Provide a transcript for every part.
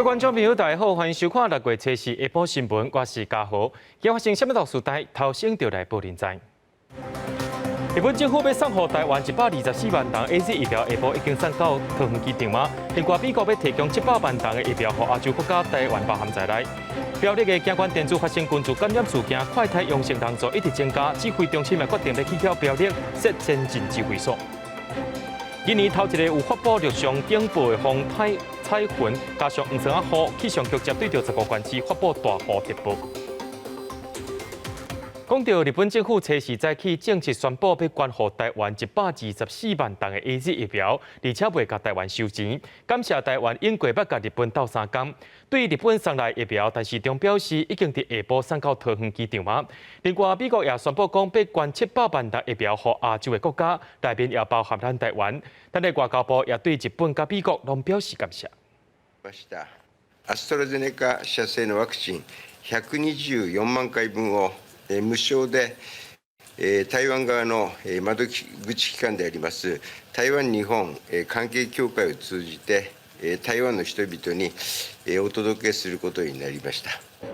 觀眾朋友，大家好，歡迎收看六月初四下晡新聞，我是嘉豪。今發生啥物大事代，頭先就來報恁知。日本政府欲送予台灣124萬筒 AZ 疫苗，下晡已經送到桃園機場嗎？另外，美國欲提供700萬筒的疫苗予亞洲國家，台灣包含在內。苗栗的京冠電子發生群聚感染事件，快篩陽性人數一直增加，指揮中心也決定欲去到苗栗設前進指揮所。今年頭一個有發布陸上警報的風颱彩雲，加上黃霜仔雨，氣象局針對著15個縣市發布大雨特報。講到日本政府初四早起正式宣布欲捐予台灣124萬筒的 AZ 疫苗，而且袂共台灣收錢，感謝台灣永過捌共日本鬥相共。對日本送來疫苗，陳時中表示已經佇下晡送到桃園機場嗎？另外，美國也宣布講欲捐700萬筒疫苗予亞洲的國家，內面也包含咱台灣。咱的外交部也對日本佮美國攏表示感謝。アストラゼネカ社製のワクチン124万回分を無償で台灣側の窓口機関であります台灣日本関係協會を通じて台灣の人々にお届けすることになりました。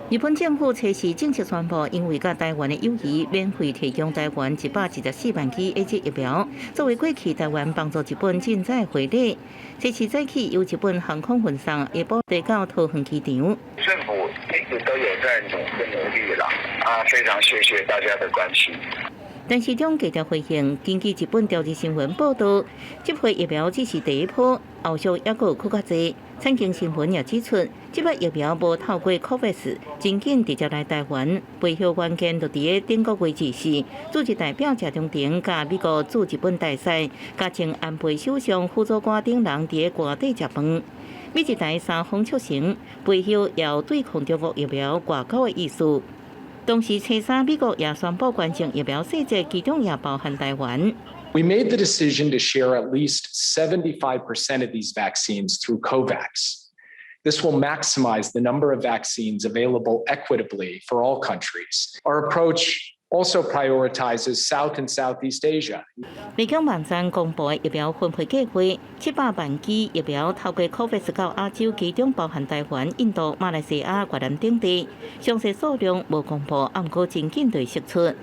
日本政府初四正式宣布，因為佮台灣的友誼，免費提供台灣124萬劑 AZ 疫苗，作為過去台灣幫助日本賑災回禮。這次早起由日本航空運送，下晡抵到桃園機場。政府一直都有在努力啦，啊，非常謝謝大家的關心。陳時中低調回應，根據日本朝日新聞報道，這批疫苗只是第一批，後續猶閣有閣較濟。產經新聞也指出，這擺疫苗無透過 COVAX，真緊直接來台灣。背後關鍵就佇咧頂個月二四，駐日代表謝長廷佮美國駐日本大使，佮前安倍首相輔佐官等人佇咧官邸食飯。美日台三方促成，背後也有對抗中國疫苗外交的意思。同時，初三美國也宣布捐贈疫苗細節，其中也包含台灣。 We made the decision to share at least 75% of these vaccines through COVAX. This will maximize the number of vaccines available equitably for all countries. Our approach also prioritizes South and Southeast Asia. 美國網站公布的疫苗分配計劃，700萬劑疫苗透過 COVAX 到亞洲，其中包含台灣、印度、馬來西亞、越南等地。詳細數量無公布，毋過真緊就會釋出。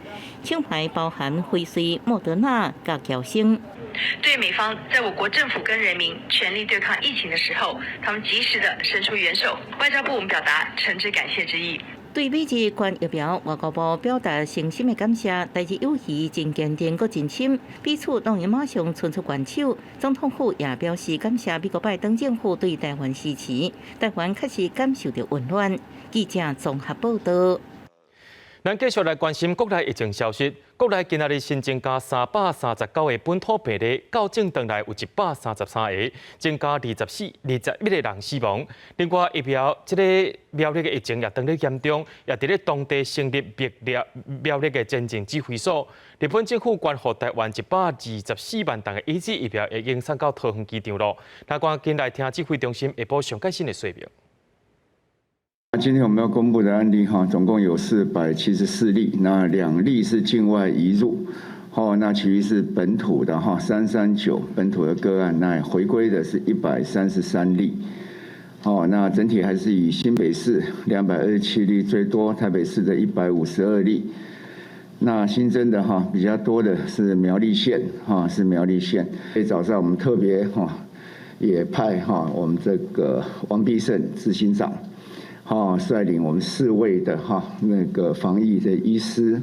廠牌包含輝瑞、莫德納、佮喬生。對美方在我國政府跟人民全力對抗疫情的時候，他們及時的伸出援手，外交部我們表達誠摯感謝之意。對美日捐疫苗，外交部表達誠心的感謝。台日友誼真堅定，閣真深，彼此攏會馬上伸出援手。總統府也表示感謝美國拜登政府對台灣支持，台灣確實感受到溫暖。記者綜合報道。咱繼續來關心國內疫情消息。國內今仔日新增加339個本土病例，校正轉來有133個，增加21個人死亡。另外，疫苗這个苗栗的疫情也當咧嚴重，也佇咧當地成立苗栗的前進指揮所。日本政府捐予台灣124萬筒的 AZ 疫苗，已經送到桃園機場囉。咱趕緊來聽指揮中心下晡上最新的說明。今天我們要公布的案例哈，總共有474例，那2例是境外移入，好，那其餘是本土的哈，339本土的個案，那回歸的是133例，好，那整體還是以新北市227例最多，台北市的152例，那新增的哈比較多的是苗栗縣，哈是苗栗縣，所以早上我們特別哈也派哈我們這個王必勝執行長。哈，率領我們四位的哈那個防疫的醫師，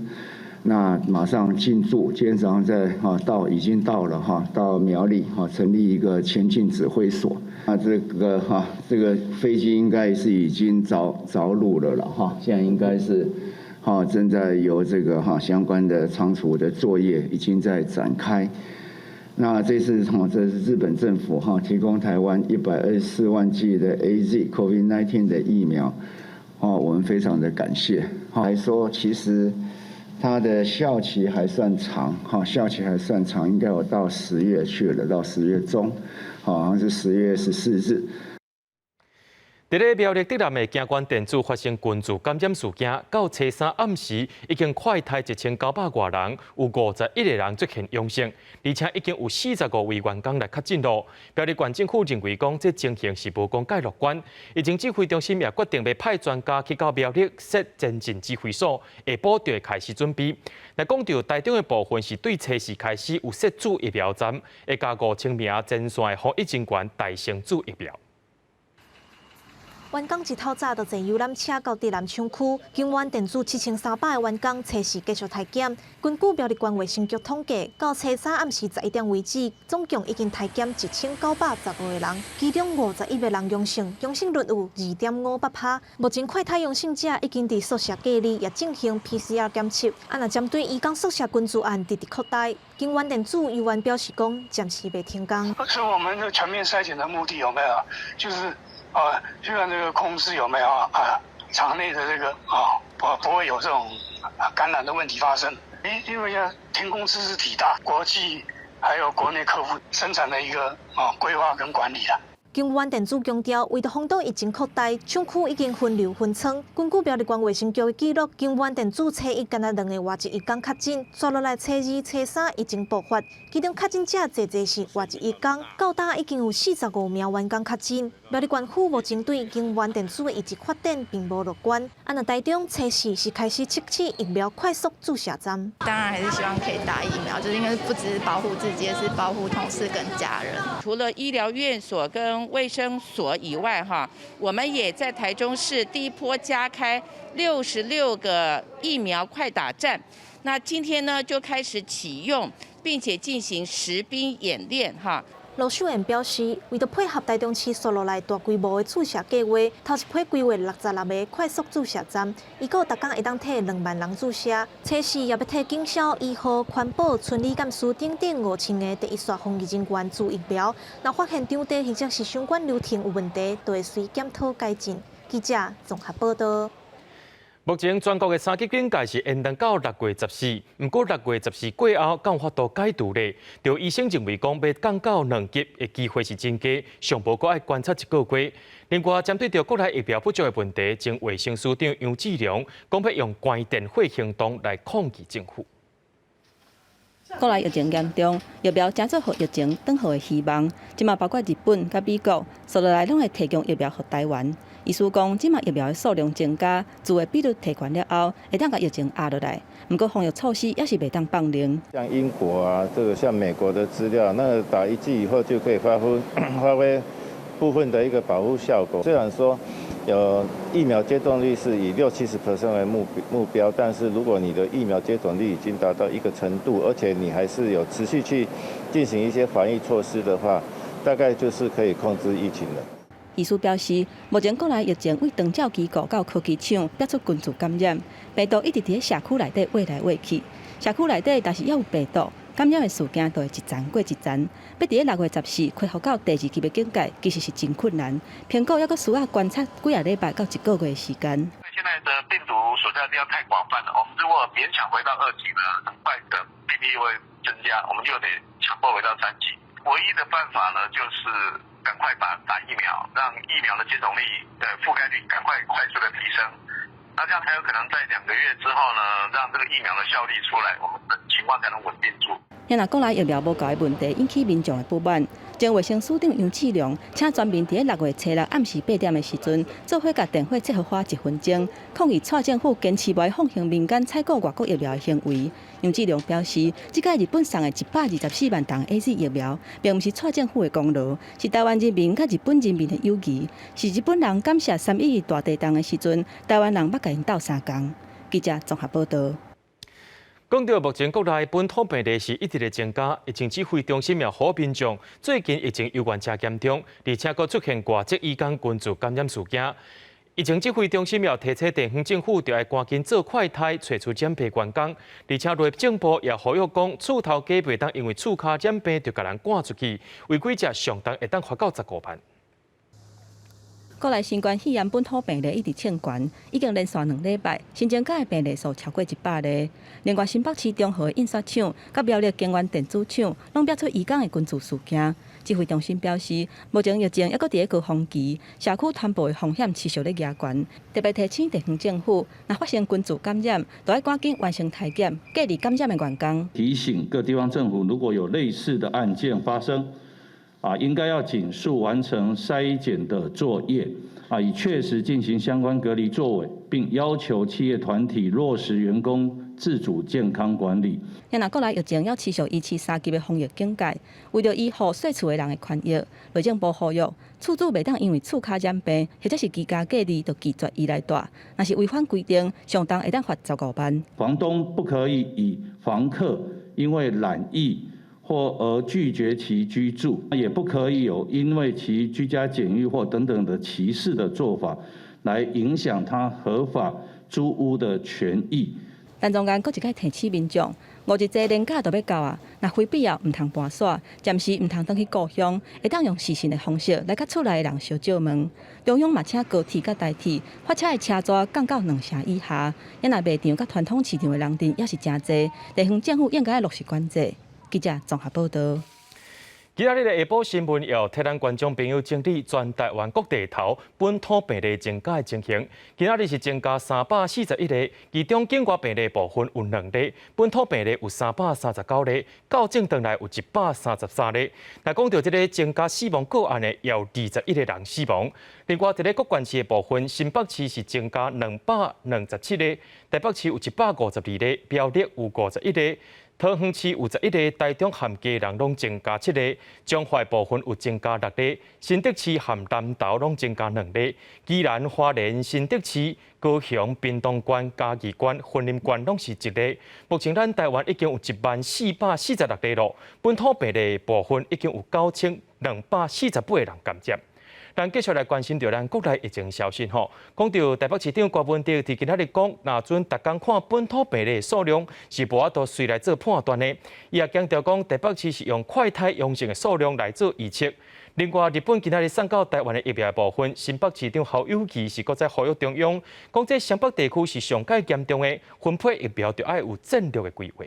那馬上進駐，今天早上在哈到已經到了哈，到苗栗哈成立一個前進指揮所。那這個哈這個飛機應該是已經著陸了了哈，現在應該是哈正在由這個哈相關的倉儲的作業已經在展開。那這次哈，這是日本政府哈提供台灣124萬劑的 AZ COVID-19 的疫苗，哦，我們非常的感謝。來說，其實它的效期還算長，哈，效期還算長，應該有到十月去了，到10月中，好像是10月14日。佇咧苗栗竹南的京元電子發生群聚感染事件，到初三暗時已經快篩1900外人，有51個人出現陽性，而且已經有45位員工來確診囉。苗栗縣政府認為講，這情形是無講蓋樂觀。疫情指揮中心也決定欲派專家去到苗栗設前進指揮所，下晡就會開始準備。來講著台中的部分是對初四開始有設注疫苗站，會共5000名前線的防疫人員代先注疫苗。員工一透早就坐遊覽車到竹南廠區，京元電子7300个員工初四繼續篩檢。根據苗栗縣衛生局統計，到初三暗時11點為止，總共已經篩檢1915個人，其中51個人陽性，陽性率有2.58%。目前快篩陽性者已經佇宿舍隔離，也進行 PCR 檢測。啊，若針對移工宿舍群聚案直直擴大，京元電子有員表示講，暫時袂停工。所以我們的全面篩檢的目的有沒有？就是啊，希望這個控制有沒有啊？廠內的這個啊，不會有這種感染的問題發生。因為要停工茲事體大，國際還有國內客戶生產的一個啊規劃跟管理啦。京元電子強調，為著防堵疫情擴大，廠區已經分流分倉。根據苗栗縣衛生局的記錄，京元電子初一干焦兩个外籍移工確診，紲落來初二、初三疫情爆發，其中確診者濟濟是外籍移工，到今已經有45名員工確診。苗栗縣府目前對京元電子的疫情發展並無樂觀。啊，若台中初四是開始設置疫苗快速注射站。當然還是希望可以打疫苗，就是因為不只是保護自己，也是保護同事跟家人。除了醫療院所跟衛生所以外，哈，我們也在台中市第一波加開66個疫苗快打站。那今天呢就開始啟用，並且進行實兵演練，哈。羅秀燕表示，為著配合台中市紲落來大規模的注射計劃，頭一批規劃66個快速注射站，預估逐工會當替2萬人注射。初四也欲替警消、醫護、環保、村里幹事等等5000個第一線防疫人員注疫苗。若發現場地或者是相關流程有問題，就會隨檢討改進。記者綜合報道。目前全國的三級警戒是延長到6月14，毋過6月14過後，敢有法度解除咧？著醫生認為講，欲降到2級的機會是真低，上無閣愛觀察一個月。另外，針對著國內疫苗不足的問題，前衛生署長楊志良講欲用關電話行動來抗議政府。國內疫情嚴重，疫苗誠做予疫情轉好的希望。這馬包括日本佮美國，紲落來攏會提供疫苗予台灣。醫師講，這馬疫苗的數量增加，注的比率提懸了後，會當共疫情壓落來。毋過防疫措施猶是袂當放冗。像英國啊，這個像美國的資料，那個打一劑以後就可以發揮部分的一個保護效果。雖然說有疫苗接種率是以六七十 percent 為目標，但是如果你的疫苗接種率已經達到一個程度，而且你還是有持續去進行一些防疫措施的話，大概就是可以控制疫情了。醫師表示，目前國內疫情對長照機構到科技廠爆出群聚感染，病毒一直佇社區內底綣來綣去，社區內底若是猶有病毒感染的事件，就會一層過一層。欲佇咧6月14恢復到第二級的警戒，其實是真困難。評估猶閣需要觀察幾仔禮拜到一個月的時間。現在的病毒所在的地方太廣泛了，我們如果勉強回到2級呢，很快的病例會增加，我們就得強迫回到3級。唯一的辦法呢，就是趕快打疫苗，讓疫苗的接種率的覆蓋率趕快快速的提升，那這樣才有可能在2個月之後呢，讓這個疫苗的效力出來，我們的情況才能穩定住。若國內疫苗無夠的問題引起民眾的不滿，前衛生署長楊志良請全民佇咧6月初六暗時8點的時陣，做伙共電火切予花一分鐘，抗議蔡政府堅持無愛放行民間採購外國疫苗的行為。楊志良表示，這擺日本送的124萬筒 AZ 疫苗，並毋是蔡政府的功勞，是台灣人民佮日本人民的友誼，是日本人感謝3.11大地震的時陣，台灣人捌共𪜶鬥相共。記者綜合報道。講到目前國內本土病例是一直咧增加，疫情指揮中心也呼籲民眾，最近疫情猶原誠嚴重，而且閣出現外籍移工群聚感染事件。疫情指揮中心也提醒地方政府，著愛趕緊做快篩，揣出染病員工。而且內政部也呼籲講，厝頭家袂當因為厝跤染病就共人趕出去，違規者上重會當罰到15萬。國內新冠肺炎本土病例一直衝懸，已經連續2禮拜新增加的病例數超過100例。另外，新北市中和印刷廠佮苗栗京元電子廠攏爆出移工的群聚事件。指揮中心表示，目前疫情猶閣佇咧高峰期，社區傳播的風險持續咧加懸，特別提醒地方政府，若發生群聚感染，就愛趕緊完成篩檢，隔離感染的員工。提醒各地方政府，如果有類似的案件發生，應該要盡速完成篩檢的作業，以確實進行相關隔離作為，並要求企業團體落實員工自主健康管理。若國內疫情猶持續維持三級的防疫警戒，為著維護細厝的人的權益，內政部呼籲厝主袂當因為厝跤染病或者是居家隔離就拒絕伊來住，若是違反規定，上重會當罰15萬。房東不可以以房客因為染疫或而拒絕其居住，也不可以有因為其居家檢疫或等等的歧視的做法，來影響他合法租屋的權益。陳宗彥閣一擺提醒民眾，五日節連假就欲到啊，若非必要毋通跋紲，暫時毋通轉去故鄉，會當用視訊的方式來佮厝內的人相借問。中央嘛請高鐵佮台鐵發車的車座降到兩成以下，也若賣場佮傳統市場的人陣猶是誠濟，地方政府應該落實管制。記者綜合報道。今仔日的下晡新聞，要替咱觀眾朋友整理全台灣各地頭本土病例增加的情形。今仔日是增加341例，其中境外病例部分有兩例，本土病例有339例，校正轉來有133例。若講到這个增加死亡個案的，也有21個人死亡。另外，佇咧各縣市的部分，新北市是增加227例，台北市有152例，苗栗有51例。桃園市有11例，台中和基隆攏增加七例，彰化部分有增加六例，新竹市和南投攏增加兩例，宜蘭花蓮、新竹市、高雄、屏東縣、嘉義縣、雲林縣攏是一例。目前咱台灣已經有1萬446例囉，本土病例部分已經有9248個人感染。咱繼續來關心著咱國內疫情消息吼，講到台北市長柯文哲佇今仔日講，若準逐工看本土病例數量是無法度隨來做判斷的。伊也強調講，台北市是用快篩陽性的數量來做預測。另外，日本今仔日送到台灣的疫苗部分，新北市長侯友宜是閣再呼籲中央，講這雙北地區是上蓋嚴重的，分配疫苗著愛有戰略的規劃。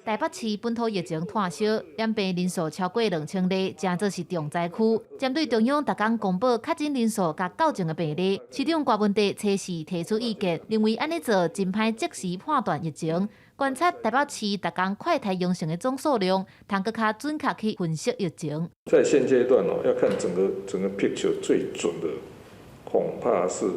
台北市本土疫情湠燒，染病人數超過2000例，成做是重災區。針對中央逐工公布確診人數佮校正的病例，市長柯文哲初時提出意見，認為按呢做真歹即時判斷疫情，觀察台北市逐工快篩陽性的總數量，通閣較準確去分析疫情。在現階段哦，要看整個整個 picture 最準的，恐怕是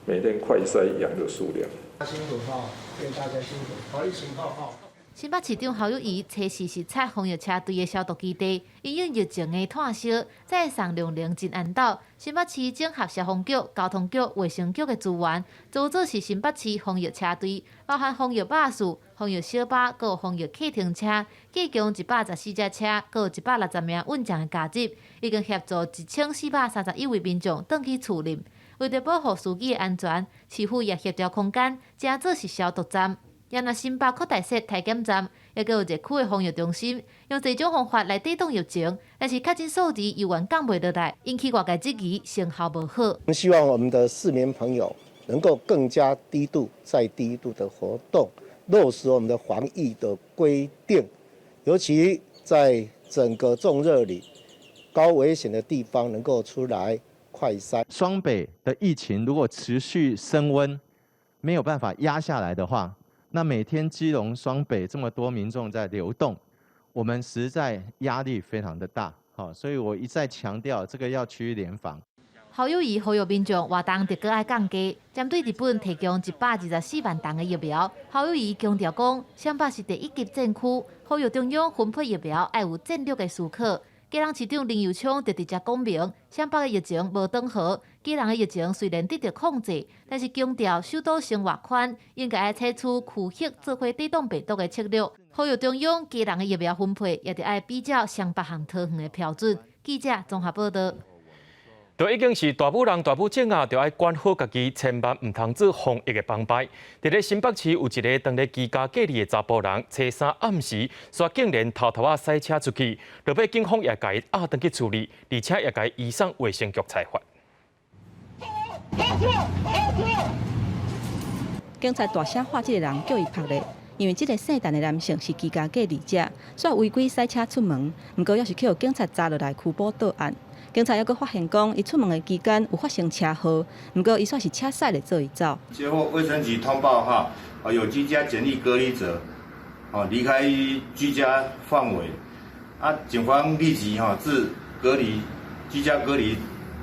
每天快篩陽的數量。辛苦哈，祝大家辛苦，好疫情好哈。新北市長侯友宜初四視察防疫車隊的消毒基地，因應疫情的湠燒，再送量能真緣投。新北市整合消防局、交通局、衛生局的資源，組做是新北市防疫車隊，包含防疫巴士、防疫小巴、閣有防疫客停車，計共114隻車，閣有160名運將的加入，已經協助1431位民眾轉去厝內。為著保護司機的安全，市府也協調空間，成做是消毒站。也若新北擴大設篩檢站，猶閣有熱區的防疫中心，用這種方法來抵擋疫情，但是確診數字猶原降袂落來，引起外界質疑成效無好。我們希望我們的市民朋友能夠更加低度再低度的活動，落實我們的防疫的規定，尤其在整個重熱裡高危險的地方，能夠出來快篩。雙北的疫情如果持續升溫，沒有辦法壓下來的話，那每天基隆雙北這麼多民眾在流動，我們實在壓力非常的大，好，所以我一再強調，這個要區域聯防。侯友宜呼籲民眾活動著閣愛降低，針對日本提供124萬筒的疫苗，侯友宜強調講，雙北是第一級戰區，呼籲中央分配疫苗愛有戰略的思考。基隆市長林右昌就直接講明，雙北的疫情無轉好，基隆的疫情雖然得到控制，但是強調首都生活圈應該愛採取區域做伙抵擋病毒的策略。呼籲中央基隆的疫苗分配也著愛比照雙北和桃園的標準。記者綜合報道。就已經是大埔人大埔種仔，就愛管好家己，千萬毋通做防疫的幫派。佇咧新北市有一個當咧居家隔離的查埔人，初三暗時，煞竟然偷偷仔駛車出去，落尾警方也共伊押轉去處理，而且也共伊移送衛生局裁罰。警察大聲喝這个人，叫伊拍咧，因為這个姓陳的男性是居家隔離者，煞違規駛車出門，毋過猶是予警察查落來拘捕到案。警察猶閣發現講，伊出門的期間有發生車禍，毋過伊煞是車駛咧做伊走。接獲衛生局通報，哈，有居家檢疫隔離者，哦離開居家範圍，啊，警方立即哈至隔離居家隔離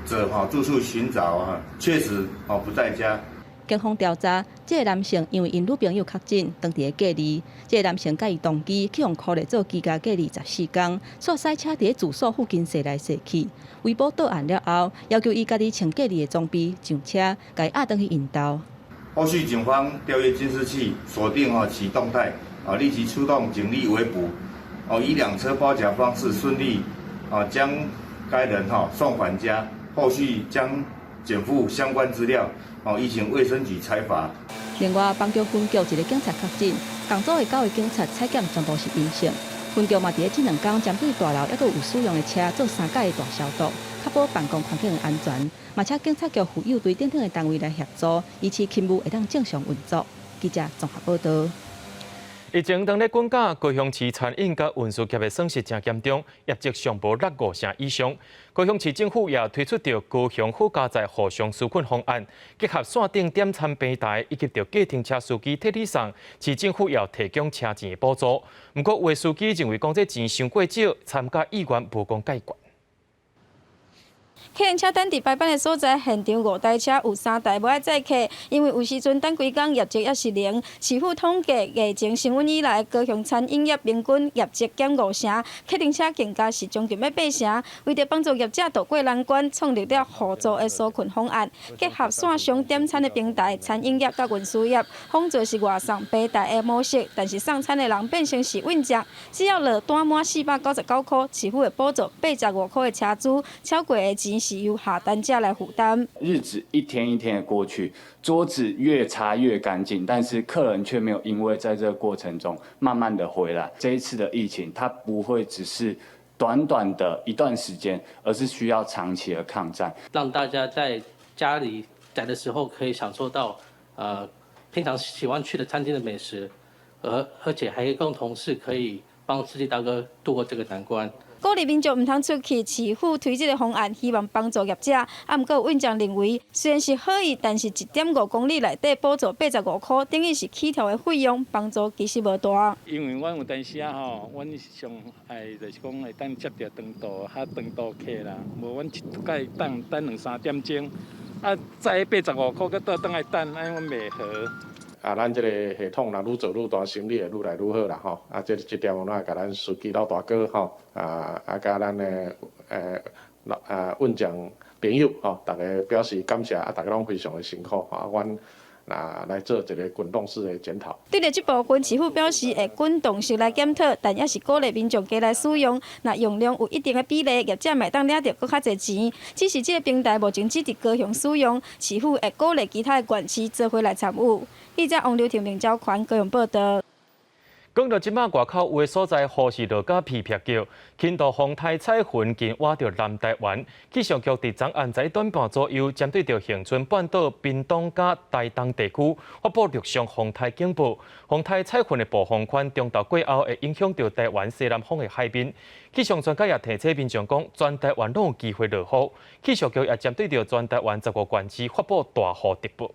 者哈住處尋找啊，確實哦不在家。警方調查，這个男性因為𪜶女朋友確診，當佇咧隔離。這个男性佮伊同居，去予箍咧做居家隔離14工，煞駛車佇咧住所附近踅來踅去。圍捕到案了後，要求伊家己穿隔離的裝備上車，共伊押轉去𪜶兜。後續警方調閱監視器，鎖定其動態，啊立即出動警力圍捕，哦以兩車包夾方式順利啊將該人哈送返家。後續將檢附相關資料，哦，移請衛生局裁罰。另外，板橋分局一个警察確診，同組的九个警察採檢全部是陰性。分局嘛，佇咧這兩工針對大樓猶閣有使用的車做三擺的大消毒，確保辦公環境的安全。嘛，請警察局婦幼隊等等的單位來協助，維持勤務會當正常運作。記者綜合報導。疫情當咧滾價，高雄市餐飲佮運輸業的損失誠嚴重，業績上無落五成以上。高雄市政府也推出著高雄好佳哉互相紓困方案，結合線頂點餐平台以及著計程車司機替你送，市政府也提供車錢的補助。毋過有的司機認為講這錢傷過少，參加意願無講解決。客運車等佇排班的所在，現場五台車有三台無愛載客，因為有時陣等規工業績猶是零。市府統計，疫情升溫以來，高雄餐飲業平均業績減五成，客運車競價是將近欲八成。為著幫助業者渡過難關，創立了互助的紓困方案，結合線上點餐的平台，餐飲業佮運輸業，仿做是外送平台的模式，但是送餐的人變成是運將，只要落單滿499塊，市府會補助85塊的車資，超過的錢是由下單者來負擔。日子一天一天的過去，桌子越擦越乾淨，但是客人卻沒有因為在這個過程中慢慢的回來。這一次的疫情，它不會只是短短的一段時間，而是需要長期的抗戰。讓大家在家裡宅的時候，可以享受到平常喜歡去的餐廳的美食，而且還共同是可以幫司機大哥度過這個難關。鼓勵民眾毋通出去，市府推這个方案，希望幫助業者。啊，毋過有院長認為，雖然是好意，但是1.5公里內底補助85塊，等於是起跳的費用，幫助其實無大。因為阮有當時啊吼，阮上愛就是講會當接著長途較長途客啦，無阮一擺等等兩三點鐘，啊，載85塊，閣倒轉來等，按呢阮袂好。啊，咱這个系統若愈做愈大，生意會愈來愈好啦吼。啊，這點我來共咱司機老大哥吼，啊，佮咱的老啊運將朋友吼，逐家表示感謝，啊，逐家攏非常的辛苦，啊，阮啊來做一个滾動式的檢討。對著這部分，市府表示會滾動式來檢討，但也是鼓勵民眾加來使用。若用量有一定的比例，業者嘛會當領著閣較濟錢。只是這个平台目前只佇高雄使用，市府會鼓勵其他的縣市做伙來參與。記者王劉婷、明昭權高雄報導。講到這擺外口有的所在雨是落甲噼啪叫，輕度風颱彩雲近倚著南台灣。氣象局佇昨暗11點半左右，針對著恆春半島、屏東佮台東地區發布陸上風颱警報。風颱彩雲的暴風圈中晝過後，會影響著台灣西南方的海面。氣象專家也提醒民眾講，全台灣攏有機會落雨。氣象局也針對著全台灣15個縣市發布大雨特報。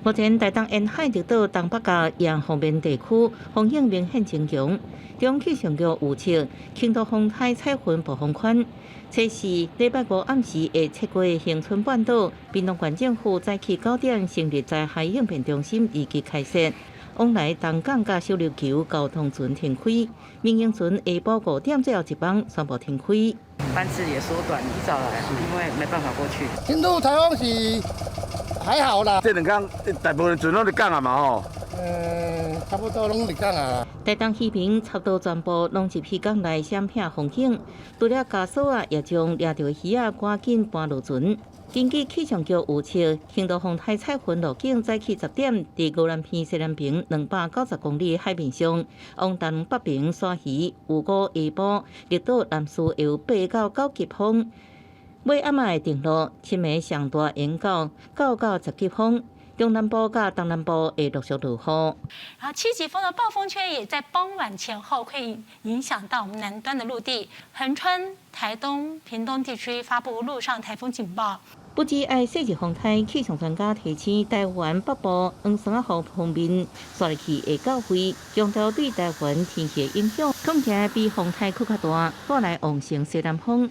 目前台東沿海綠島東北角和方便地區風影明顯增強。中氣象局預測，輕度風颱彩雲暴風圈，初四禮拜五暗時會切過恆春半島。屏東縣政府早起9點成立災害應變中心，預計開設。往來東港佮小琉球交通船停開，民營船下晡5點最後一班宣布停開。班次也縮短，提早來，因為沒辦法過去。輕度颱風是還好啦。這兩天大部分船攏佇港啊嘛吼。差不多攏佇港啊。台東漁民差不多全部攏入漁港內閃避風險，除了枷鎖仔，也將掠著魚仔趕緊搬落船。根據氣象局預測，輕度風颱彩雲路徑早起10點，佇宜蘭縣西南爿290公里海面上，往東北爿徙魚，預估下晡綠島南勢會有8到9級風。尾暗仔會登陸，深暝上大沿到9到10級風。中南部佮東南部會陸續落雨。然後七級風的暴風圈也在傍晚前後會影響到我們南端的陸地，恆春、台東、屏東地區發布陸上颱風警報。不止愛細日風颱，氣象專家提醒台灣北部黃山雨鋒面，紲落去會較快，強調對台灣天氣的影響，恐驚比風颱閣較大，帶來旺盛西南風。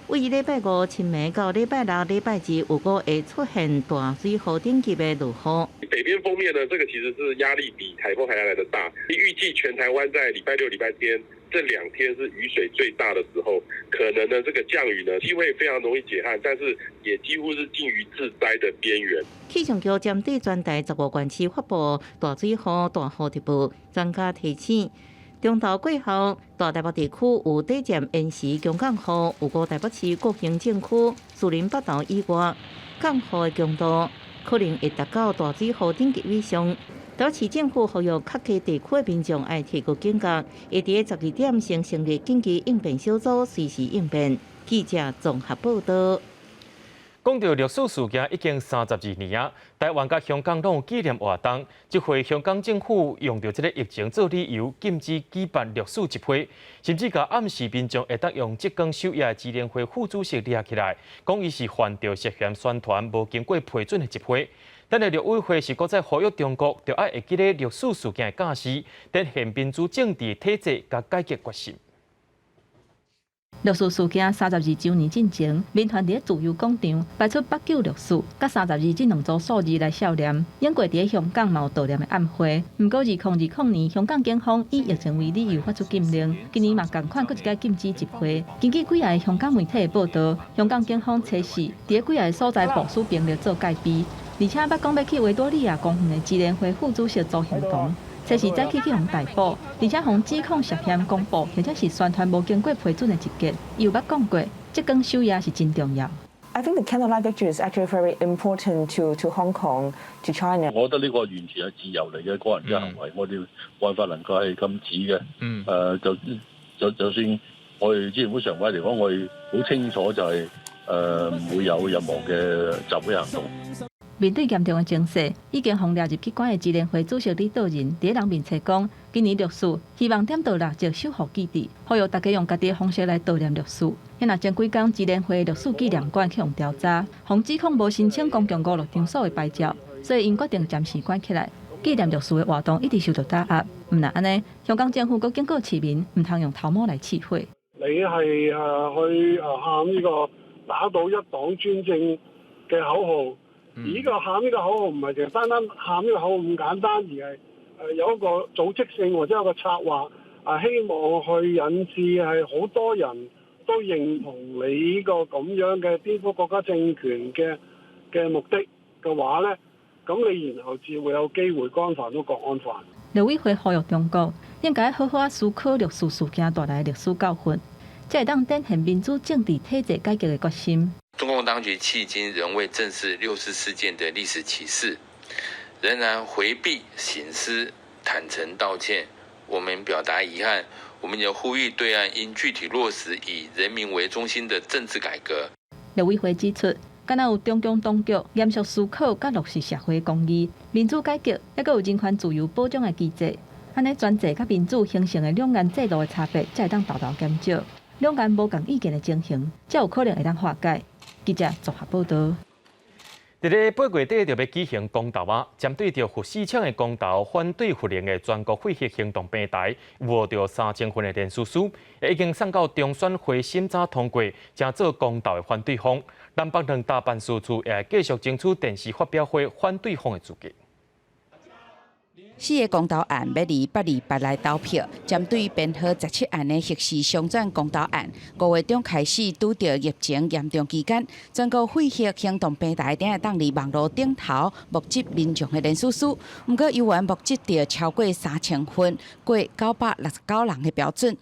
為禮拜五深暝到禮拜六、禮拜日有可會出現大水雨等級的落雨。北邊鋒面呢，這個其實是壓力比颱風還要來得大。預計全台灣在禮拜六、禮拜天這兩天是雨水最大的時候，可能呢這個降雨呢機會非常容易解旱，但是也幾乎是近於致災的邊緣。氣象局針對全台15縣市發布大水雨、大雨特報，專家提醒，中晝過後，大台北地區有短暫延時強降雨，有五台北市各行政區、樹林北投以外，降雨的強度可能會達到大水雨等級以上。台北市政府呼籲較低地區的民眾愛提高警覺，會佇12點先成立緊急應變小組，隨時應變。記者綜合報道。講到六四事件已經32年啊，台灣佮香港攏有紀念活動。這回香港政府用著這个疫情做理由，禁止舉辦六四集會，甚至共暗示民眾會當用浙江首頁支聯會副主席掠起來，講伊是犯著涉嫌宣傳無經過批准的集會。咱的陸委會是閣再呼籲中國，著愛會記得六四事件的教示，展現民主政治體制佮改革決心。六四事件32週年進前，民團佇自由廣場擺出北救六四、佮32這兩組數字來悼念。經過佇香港嘛有悼念的暗會，毋過2020年香港警方以疫情為理由發出禁令，今年嘛仝款閣一擺禁止集會。根據幾个香港媒體的報道，香港警方初四佇幾个所在部署兵力做戒備，而且捌講欲去維多利亞公園的支聯會副主席鄒幸彤，初四早起去予逮捕，而且予指控涉嫌公布或者是宣傳無經過批准的集結。伊有捌講過，這光守夜是真重要。 I think the candlelight vigil is actually very important to Hong Kong, to China. 我覺得呢個完全係自由嚟嘅個人嘅行為，我哋冇辦法能夠係禁止嘅。就算我哋支聯會常委嚟講，我哋好清楚就係唔會有任何嘅集會行動。面對嚴重的情勢，已經予掠入去關的支聯會主席李德仁佇人面前講，今年六四希望點著蠟燭守護記憶，呼籲大家用家己的方式來悼念六四。彼若前幾工支聯會六四紀念館去予調查，予指控無申請公共娛樂場所的牌照，所以𪜶決定暫時關起來。紀念六四的活動一直受到打壓，毋但按呢，香港政府閣警告市民，毋通用頭毛來試火。你係去喊呢個打倒一黨專政嘅口號。而呢個喊呢個口號唔係淨係單單喊呢個口號咁簡單，而係有一個組織性或者有個策劃啊，希望去引致係好多人都認同你呢個咁樣嘅顛覆國家政權嘅目的嘅話咧，咁你然後至會有機會干犯到國安法。陸委會呼籲中國應該好好仔思考六四事件帶來的歷史教訓，才會當展現民主政治體制改革的決心。中共當局迄今仍未正視六四事件的歷史啟示，仍然迴避省思、坦誠道歉。我們表達遺憾，我們也呼籲對岸應具體落實以人民為中心的政治改革。陸委會指出，敢若有中共當局嚴肅思考佮落實社會公義、民主改革，猶閣有人權自由保障的機制，按呢專制佮民主形成的兩岸制度的差別，才會當沓沓減少，兩岸無仝意見的情形，才有可能會當化解。記者綜合報道。佇咧8月底就欲舉行公投啊，針對著佛四搶的公投，反對核能的全國廢核行動平台，募著3000份的連署書，已經送到中選會審查通過，成做公投的反對方。南北兩大辦事處也繼續爭取電視發表會反對方的資格。四个公投案欲佇828來投票，針對編號17案的核四商轉公投案，5月中開始拄著疫情嚴重期間，全國廢核行動平台頂會當佇網路頂頭募集民眾的連署書，毋過猶原募集著超過3000份，過969人的標準。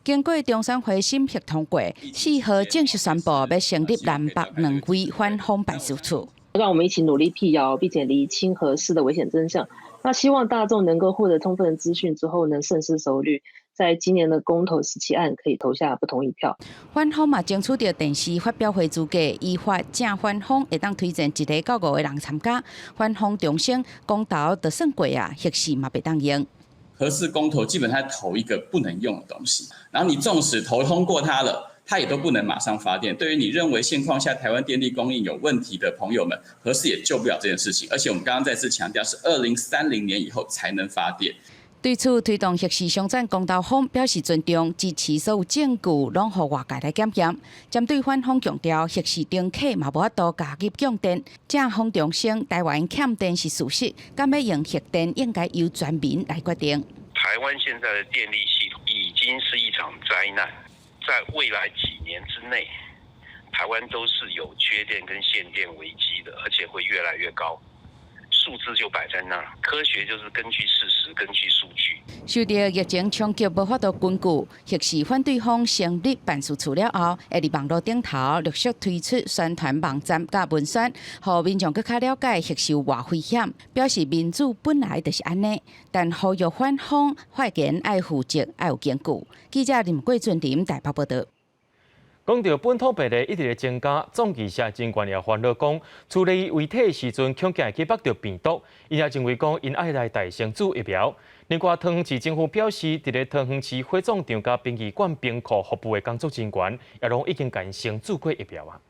經過中選會審核通過，4號正式宣布欲成立南北兩位反方辦事處。讓我們一起努力闢謠，並且釐清核四的危險真相。那希望大眾能夠獲得充分的資訊之後，能深思熟慮，在今年的公投十七案可以投下不同意票。反方嘛爭取著電視發表會資格，依法正反方會當推薦一个到五个人參加。反方重申公投就算過啊，核四嘛袂當用。核四公投基本上投一個不能用的東西，然後你縱使投通過它了，它也都不能馬上發電。對於你認為現況下台灣電力供應有問題的朋友們，核四也救不了這件事情。而且我們剛剛再次強調，是2030年以後才能發電。對此，推動核四雙贊公投方表示尊重，支持所有證據攏予外界來檢驗。針對反方強調核四重啟嘛無法度加入供電，正方重申台灣欠電是事實，敢欲用核電應該由全民來決定。台灣現在的電力系統已經是一場災難，在未來幾年之內，台灣都是有缺電跟限電危機的，而且會越來越高。數字就擺在那，科學就是根據事實，根據數據。受著疫情衝擊，無法度根據核四反對方成立辦事處了後，會佇網路頂頭陸續推出宣傳網站佮文宣，予民眾閣較了解核四有偌危險。表示民主本來就是按呢，但呼籲反方發言愛負責，愛有根據。記者林桂俊林台北報導。講著本土病例一直咧增加，總其實真懸也煩惱講，處理遺體的時陣，恐驚會去縛著病毒。𪜶也認為講，𪜶愛來代先注疫苗。另外，桃園市政府表示，佇咧桃園市火葬場佮殯儀館冰庫服務的工作人員，也攏已經共𪜶先注過疫苗啊。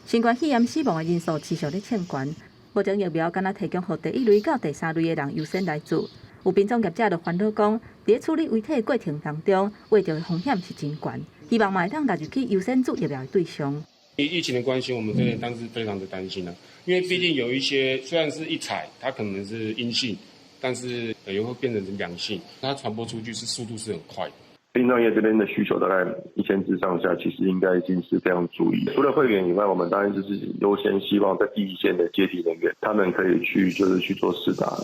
新冠肺炎死亡的人數持續咧衝懸，目前疫苗敢若提供予第一類到第三類的人優先來注。有殯葬業者就煩惱講，佇咧處理遺體的過程當中，秽著的風險是真懸，希望嘛會當納入去優先注疫苗的對象。疫情的關係，我們真的當時非常的擔心啊，因為畢竟有一些雖然是一採，它可能是陰性，但是又會變成陽性，它傳播出去是速度是很快的。殯葬業這邊的需求大概1000支上下，其實應該已經是非常足以。除了會員以外，我們當然就是優先希望在第一線的接體人員，他們可以去就是去做施打。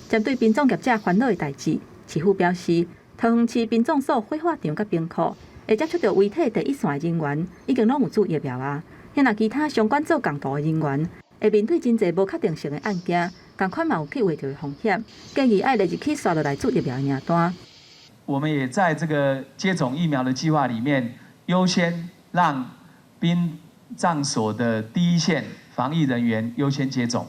針對殯葬業者煩惱的代誌，市府表示，桃園市殯葬所火化場佮冰庫會接觸著遺體第一線的人員，已經攏有注疫苗啊。若其他相關做共度的人員，會面對真濟無確定性的案件，仝款嘛有去秽著的風險，建議愛列入去紲落來注疫苗的名單。我們也在這個接種疫苗的計劃裡面，優先讓殯葬所的第一線防疫人員優先接種。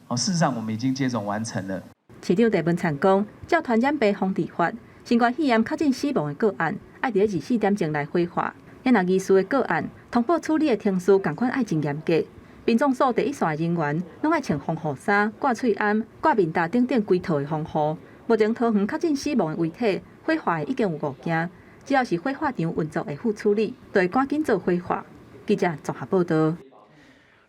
哦，事實上我們已經接種完成了。市長鄭文燦講，照傳染病防治法，新冠肺炎確診死亡的個案，愛佇咧24點鐘內火化。若疑似的個案，通報處理的程序仝款愛真嚴格。殯葬所第一線的人員，攏愛穿防護衫、掛喙罨、掛面罩等等規套的防護。目前桃園確診死亡的遺體火化的已經有五件，只要是火化場運作會付處理，就會趕緊做火化。記者綜合報導。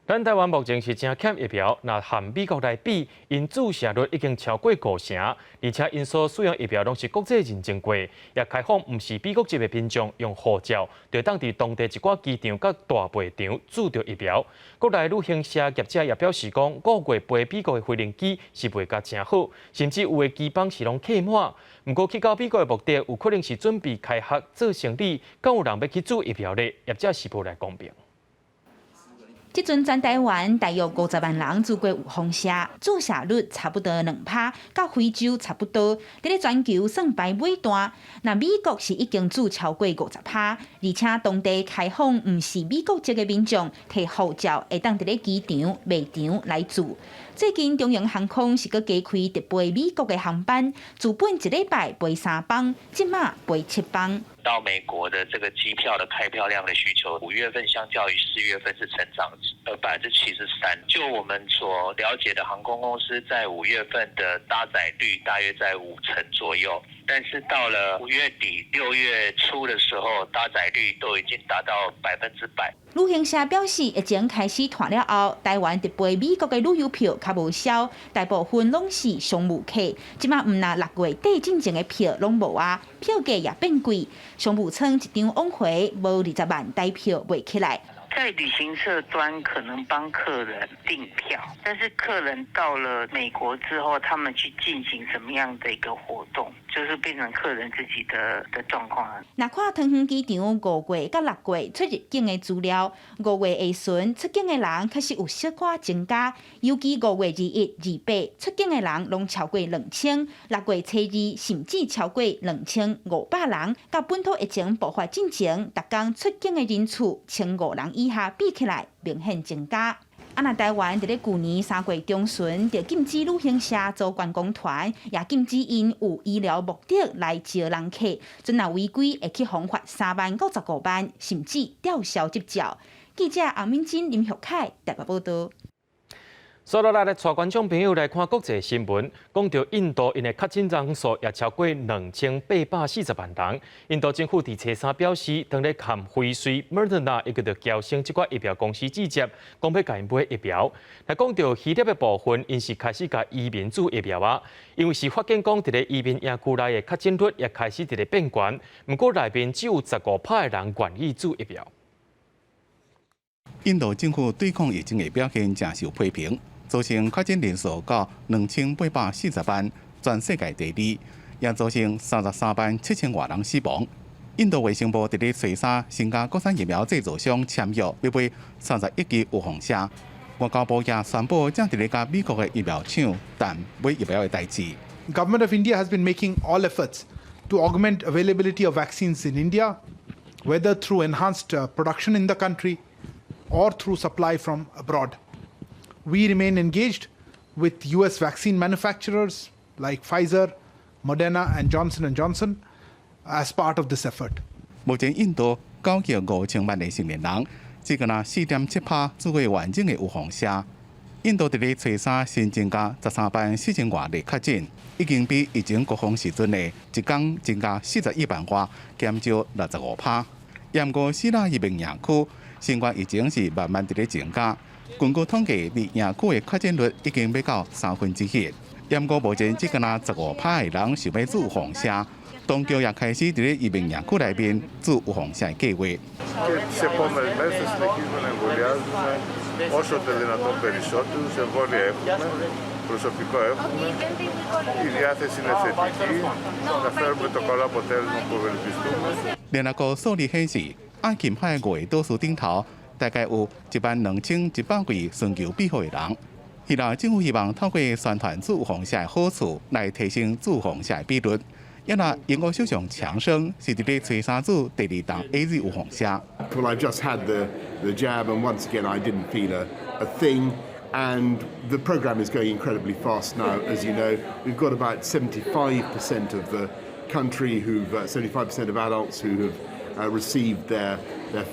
咱台灣目前是誠欠疫苗，若和美國來比，𪜶注射率已經超過五成，而且𪜶所使用疫苗攏是國際認證過，也開放毋是美國籍的民眾用護照，就當佇當地一寡機場佮大賣場注著疫苗。國內旅行社業者也表示講，5月飛美國的飛行機是賣甲誠好，甚至有的機班是攏客滿。毋過去到美國的目的，有可能是準備開學做生理，敢有人欲去注疫苗咧？業者是無來講明。這陣全台灣大約50萬人注過預防射，注射率差不多2%，佮非洲差不多。佇咧全球算排尾段。若美國是已經注超過50%，而且當地開放毋是美國籍的民眾提護照，會當佇咧機場、賣場來注。最近長榮航空是閣加開直飛美國的航班，自本一禮拜飛三班，這馬飛七班。到美國的這個機票的開票量的需求，5月份相較於4月份是成長73%。就我們所了解的航空公司，在5月份的搭載率大約在5成左右，但是到了5月底6月初的時候，搭載率都已經達到100%。旅行社表示，疫情開始緩了後，台灣直飛美國的旅遊票較無銷，大部分攏是商務客。這馬毋若6月底進前的票攏無啊，票價也變貴。商務艙一張往回無20萬台票賣起來。在旅行社端可能幫客人訂票，但是客人到了美國之後，他們去進行什麼樣的一個活動，就就是變成客人自己的狀況。若看桃園機場5月佮6月出入境的資料，5月下旬出境的人確實有小可增加，尤其5月21、28出境的人攏超過2000，6月初2甚至超過2500人。佮本土疫情爆發進前，逐工出境的人次1500人以下比起來，明顯增加。啊，若台灣佇咧舊年3月中旬就禁止旅行社做觀光團，也禁止𪜶有醫療目的來招人客，準若違規會去予罰3萬到15萬，甚至吊銷執照。記者洪敏珍、林玉凱台北報道。所以來來，帶觀眾朋友來看國際新聞，講到印度，𪜶的確診人數也超過2840萬人。印度政府佇初三表示，當咧佮輝瑞、Moderna 以及著嬌生這寡疫苗公司接觸，講欲共𪜶買疫苗。來講到希臘的部分，𪜶是開始共移民注疫苗啊，因為是發現講佇咧移民營區內的確診率也開始佇咧變懸，毋過內面只有15趴的人願意注疫苗。印度政府對抗疫情的表現誠受批評。造成確診人數到2840萬，全世界第二，也造成33萬7千外人死亡。印度衛生部佇咧初三先佮國產疫苗製造商簽約，欲買30億劑預防射。外交部也宣布正佇咧佮美國的疫苗廠談買疫苗的代誌。 Government of India has been making all efforts to augment availability of vaccines in India, whether through enhanced production in the country or through supply from abroad. We remain engaged with US vaccine manufacturers like Pfizer, Moderna and Johnson & Johnson as part of this effort. 目前印度9億5千萬的成年人，只敢若4.7趴注過完整的預防射。印度佇咧初三新增加13萬4千外例確診，已經比疫情高峰時陣的一工增加41萬外，減少65趴。毋過希臘移民營區，新冠疫情是慢慢佇咧增加。根據統計，佇營區的確診率已經欲到1/3。毋過目前只敢若15趴的人想欲注預防射，當局也開始佇咧移民營區內面注預防射的計劃。 Και τις επόμενες μέρες θα συνεχίζουμε να εμβολιάζουμε όσο το δυνατόν περισσότερους. Εμβόλια έχουμε, προσωπικό έχουμε. Η διάθεση είναι θετική. Να φέρουμε το καλό αποτέλεσμα που ευελπιστούμε. 聯合國數字顯示，愛琴海五個島嶼頂頭大概有1萬2100位尋求庇護的人。希臘政府希望透過宣傳注預防射的好處，來提升注預防射的比率。也若英國首相強生是佇咧初三注第二針 AZ 預防射。 Well, I've just had the jab, and once again, I didn't feel a thing. And the program is going incredibly fast now, as you know. We've got about 75% of the country who've, 75% of adults who have received their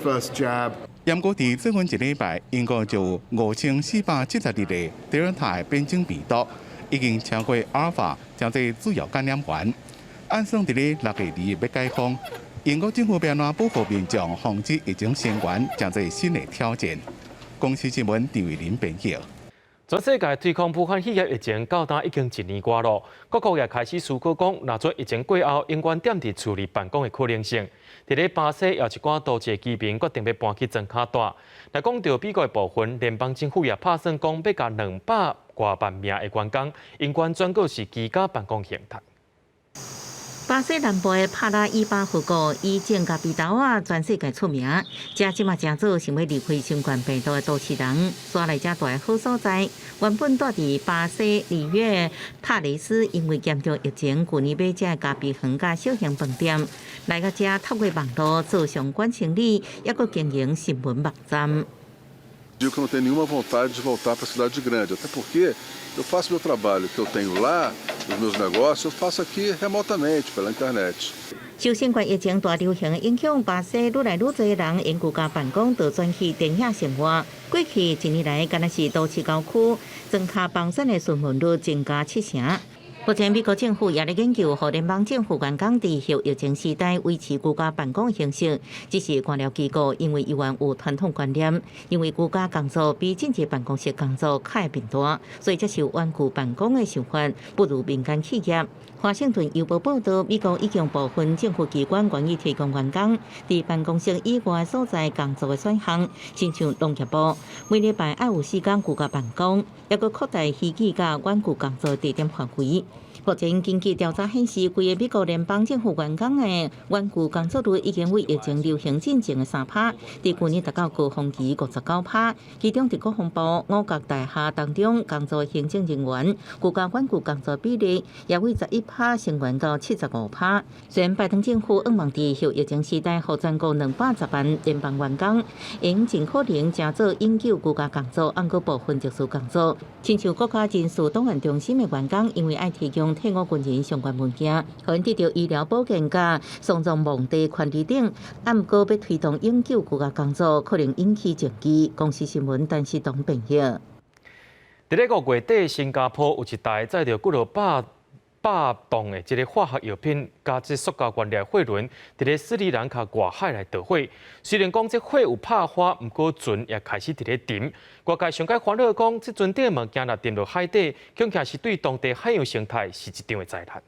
first jab. 毋過佇最近一禮拜，英國就有5472例德爾塔變種病毒，已經超過阿爾法，成做主要感染源。按算佇咧6月2日欲解封，英國政府欲按怎保護民眾，防止疫情升懸，成做新的挑戰。公視新聞陳慧琳編譯。全世界對抗武漢肺炎疫情到今已經一年外咯，各國也開始思考講，若做疫情過後，永遠踮佇厝裡辦公的可能性。佇咧巴西，有一寡都市居民決定欲搬去莊跤蹛。來講到美國的部分，聯邦政府也拍算講，欲共200外萬名的員工，永遠轉過是居家辦公形態。巴西南部的帕拉伊巴河谷以種咖啡豆仔，全世界出名。遮這馬誠濟想欲離開新冠病毒的都市人，徙來遮蹛的好所在。原本蹛佇巴西里約塔雷斯，因為嚴重疫情，舊年買遮咖啡園佮小型飯店，來到遮透過網路做相關生意，猶閣經營新聞網站。 Digo que eu não tenho nenhuma vontade de voltar para a cidade grande, até porque eu faço meu trabalho que eu tenho lá, os meus negócios, eu faço aqui remotamente, pela internet. 受新冠疫情大流行的影響，巴西愈來愈濟人𪜶居家辦公，就轉去田野生活。過去一年來，敢若是都市郊區莊跤房產的詢問率增加7成。目前美國政府也咧研究，予聯邦政府員工佇後疫情時代維持居家辦公形式。只是官僚機構因為猶原有傳統觀念，認為居家工作比進入辦公室工作較會變大，所以接受遠距辦公的想法不如民間企業。華盛頓郵報報導，美國已經部分政府機關願意提供員工佇辦公室以外所在工作的選項，親像農業部每禮拜愛有四工居家辦公，猶閣擴大虛擬佮遠距工作地點範圍。目前根據調查顯示，規個美國聯邦政府員工的遠距工作率已經為疫情流行進前的3趴，佇舊年達到高峰期59趴。其中佇國防部五角大廈當中工作行政人員，居家遠距工作比例也為11趴升懸到75趴。雖然拜登政府向望佇後疫情時代，予全國210萬聯邦員工，會盡可能誠做永久居家工作，毋過部分特殊工作，親像國家人事檔案中心的員工，因為愛提供退伍軍人相關文件，予𪜶得著醫療保健佮喪葬墓地權利等，毋過欲推動永久居家工作，可能引起爭議。公視新聞陳世東編譯。佇咧五月底，新加坡有一台載著幾落百百噸的這个化學藥品佮這塑膠原料貨輪，佇咧斯里蘭卡外海來著火。雖然講這火有拍花，毋過船也開始佇咧沉。外界上蓋煩惱講，這船頂的物件若沉落海底，恐驚是對當地海洋生態是一場的災難。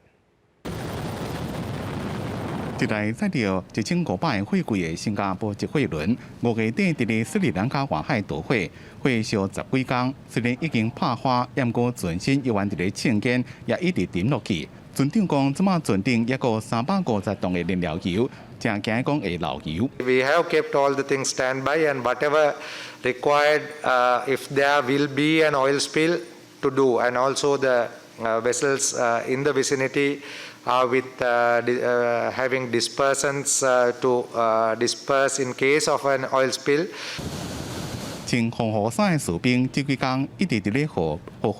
一台載著1500个貨櫃的新加坡籍貨輪，5月底佇咧斯里蘭卡外海著火，火燒十幾工，雖然已經拍花，毋過船身猶原佇咧衝堅，也一直沉落去。船長講，這馬船頂猶閣350噸的燃料油，誠驚講會漏油。 We have kept all the things stand by and whatever required, if there will be an oil spill to do, and also the vessels in the vicinity are with having dispersants to disperse in case of an oil spill. 穿防護衫的士兵這幾工一直佇咧予予火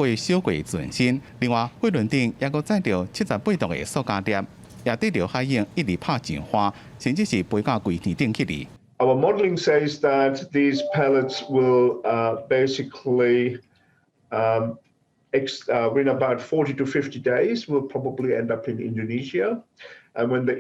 燒過船身。另外，貨輪頂猶閣載著78噸的塑膠粒，也對著海湧一直拍上花，甚至是飛到規天頂去哩。 Our modeling says that these pellets will basically in about 40 to 50 days will probably end up in Indonesia. And when the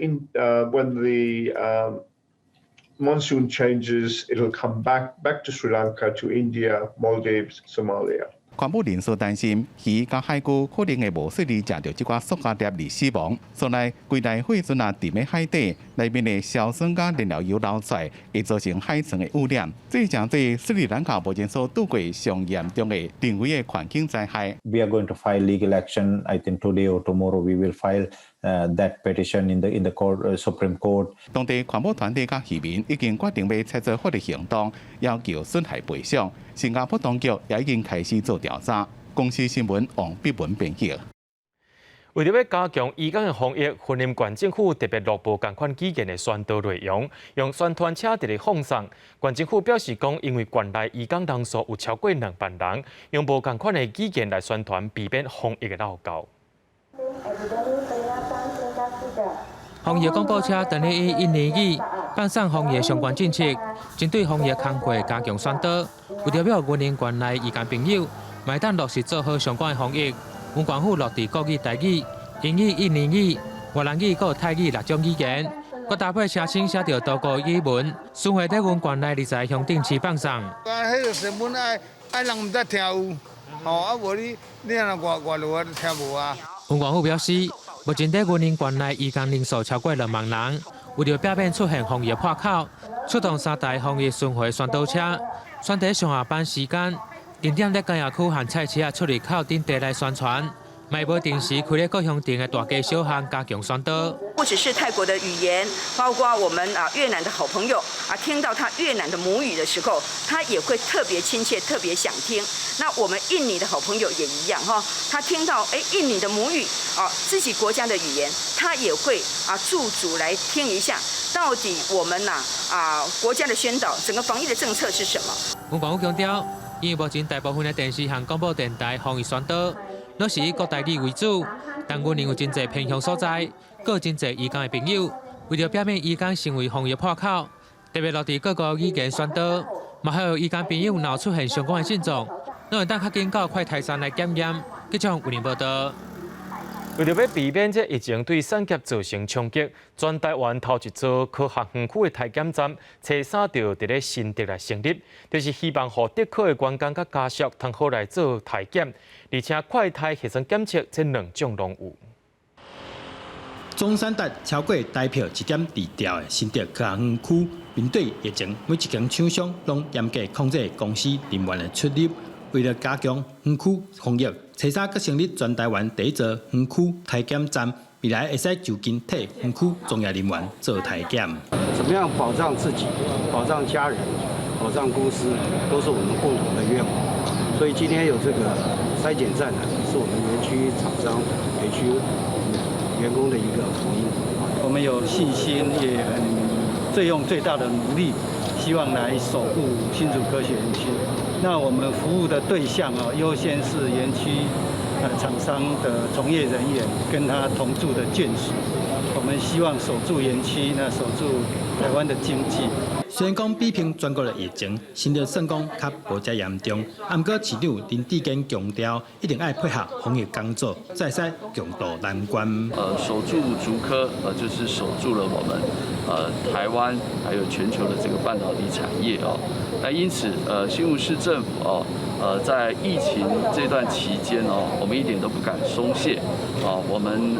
monsoon changes, it'll come back to Sri Lanka, to India, Maldives, Somalia. 環保人士擔心，魚佮海龜可能會無細膩食著這寡塑膠粒而死亡。所以，規台貨船若沉佇海底，內面的硝酸佮燃料油流出來，會造成海床的污染。這成做斯里蘭卡目前所拄過上嚴重的人為的環境災害。 We are going to file legal action. I think today or tomorrow we will file that petition in the court, Supreme Court. 當地環保團體佮漁民已經決定欲採取法律行動，要求損害賠償。新加坡當局也已經開始做調查。公視新聞王碧文編譯。為著欲加強移工的防疫，雲林縣政府特別錄無仝款語言的宣導內容，用宣傳車佇咧放送。縣政府表示講，因為縣內移工人數有超過2萬人，用無仝款的語言來宣傳，避免防疫的漏勾。防疫廣播車當日以印尼語放送防疫相關政策，針對防疫工課加強宣導。為著欲予雲林縣內移工朋友，嘛會當落實做好相關的防疫。阮縣府落佇國語、台語、英語、印尼語、越南語、閣泰語六種語言，閣搭配車身寫著多國語文，巡迴佇阮縣內20個鄉鎮市放送。啊，彼个新聞愛愛人毋知聽有，吼啊無你你若外外路啊聽無啊。阮縣府表示，目前佇雲林縣內移工人數超過2萬人，為著避免出現防疫破口，出動三台防疫巡迴宣導車，選佇上下班時間，定點佇工業區和菜市仔出入口等地來宣傳。嘛無定時開咧各鄉鎮的大街小巷加強宣導。不只是泰國的語言，包括我們啊越南的好朋友啊，聽到他越南的母語的時候，他也會特別親切，特別想聽。那我們印尼的好朋友也一樣哈，他聽到印尼的母語啊，自己國家的語言，他也會啊駐足來聽一下，到底我們吶啊國家的宣導，整個防疫的政策是什麼？阮縣府強調，因為目前大部分的電視和廣播電台防疫宣導，攏是以國台語為主，但雲林有真濟偏鄉所在，閣有真濟移工的朋友，為著避免移工成為防疫破口，特別落佇各國語言宣導，嘛予移工朋友若有出現相關的症狀，攏會當較緊到快篩站來檢驗。記者雲林報導。為著欲避免這疫情對產業造成衝擊，全台灣頭一座科學園區的篩檢站，初三就佇咧新竹來成立，就是希望予竹科的員工佮家屬通好來做篩檢，而且快篩核酸檢測這兩種攏有。總產值超過台票1.2兆的新竹科學園區，面對疫情，每一間廠商攏嚴格控制公司人員的出入，為了加強園區防疫，初三閣成立全台灣第一座園區體檢站，未來會使就近替園區從業人員做體檢。怎麼樣保障自己、保障家人、保障公司，都是我們共同的願望。所以今天有這個篩檢站呢，是我們園區廠商、園區員工的一個福音。我們有信心，也很最用最大的努力，希望來守護新竹科學園區。那我們服務的對象啊，優先是園區廠商的從業人員跟他同住的眷屬。我們希望守住園區，那守住台灣的經濟。雖然講比拼全國的疫情，新竹算講較無遮嚴重，毋過市長林智堅強調，一定愛配合防疫工作，才會使共渡難關。守住竹科，就是守住了我們台灣還有全球的這個半導體產業哦。那因此，新竹市政府哦，在疫情這段期間哦，我們一點都不敢鬆懈啊。我們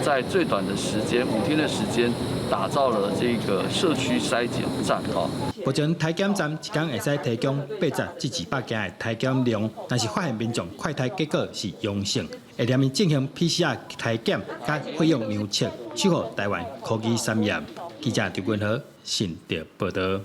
在最短的時間，5天的時間，打造了這個社區篩檢站哦。目前體檢站一工會使提供80至200件的體檢量，若是發現民眾快篩結果是陽性，會連伊進行 PCR 體檢佮費用量測，守護台灣科技產業。記者張君和新竹報導。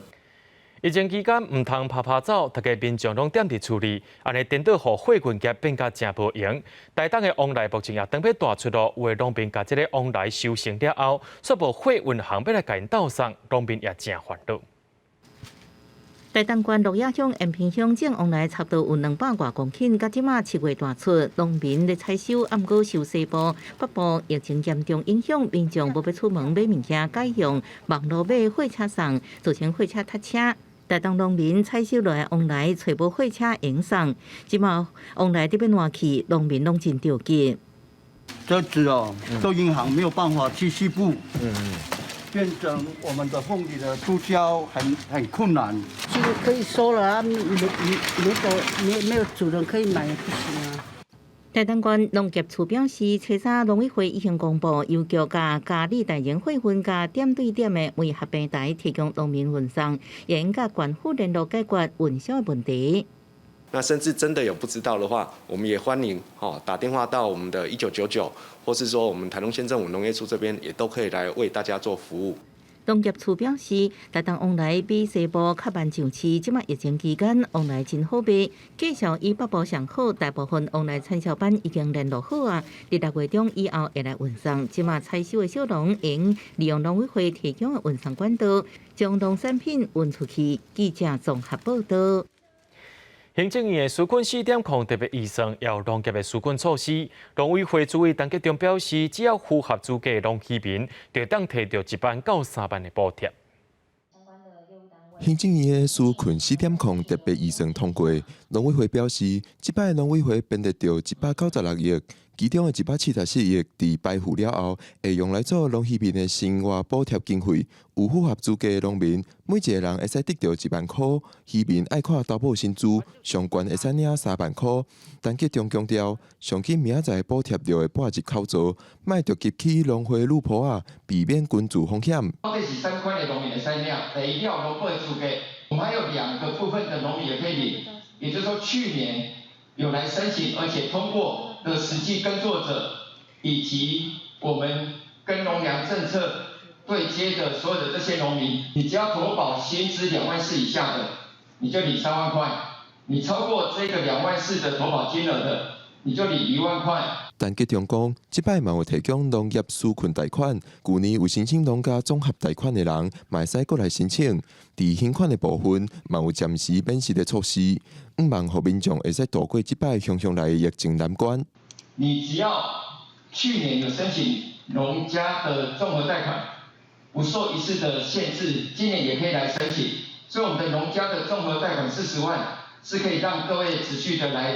疫情期間毋通趴趴走，逐家民眾攏踮佇厝裡，按呢顛倒予貨運業變甲誠無閒。台東的旺來目前也準備大出路，有的農民共這个旺來收成了後，煞無貨運行欲來共𪜶鬥送，農民也誠煩惱。台東縣鹿野鄉延平鄉種旺來差不多有200外公頃，到這馬7月大出，農民咧採收，毋過受西部、北部疫情嚴重影響，民眾無欲出門買物件，改用網路買貨車送，造成貨車塞車。台東農民採收落來旺來，揣無貨車運送，這馬旺來得欲爛去，農民攏真著急。這次哦，做銀行沒有辦法去西部，變成我們的鳳梨的出銷很困難。這個可以收了啊，沒有主人可以買，不行啊。台東縣農業處表示，初三農委會已經公布，郵局佮嘉里大型貨運佮點對點的媒合平台提供農民運送，也應佮縣府聯絡解決運銷的問題。那甚至真的有不知道的話，我們也歡迎吼打電話到我們的1999，或是說我們台東縣政府農業處這邊，也都可以來為大家做服務。農業處表示，台東旺來比西部較慢上市，這馬疫情期間旺來真好賣，價數以北部上好，大部分旺來產銷班已經聯絡好啊，佇6月中以後會來運送。這馬採收的小農會利用農委會提供的運送管道，將農產品運出去。記者綜合報導。行政院的紓困4.0特別預算，有農業的紓困措施。農委會主委陳吉仲表示，只要符合資格的農漁民，就當提著1萬到3萬的補貼。行政院的紓困4.0特別預算通過，農委會表示，這擺農委會編列著196億，其中的174億佇排付了後，會用來做農漁民的生活補貼經費。有符合資格的農民，每一个人會使得著1萬箍；漁民愛看投保薪資，上懸會使領3萬箍。陳吉仲強調，上緊明仔載補貼就會撥入口座，莫著急起農會女婆仔，避免均注風險。到底是啥物款的農民會使領？第一，要農會資格，我們還有兩個部分的農民也可以領，也就是說去年有來申請而且通過的實際耕作者，以及我們跟農糧政策對接的所有的這些農民，你只要投保薪資2萬4以下的，你就領3萬塊；你超過這個2萬4的投保金額的，你就領1萬塊。陳吉仲講，這擺嘛有提供農業紓困貸款，舊年有申請農家綜合貸款的人，嘛會使閣來申請。佇還款的部分，嘛有暫時免息的措施，向望予民眾會使渡過這擺洶洶來的疫情難關。你只要去年有申請農家的綜合貸款，不受一次的限制，今年也可以來申請。所以我們的農家的綜合貸款40萬，是可以讓各位持續的來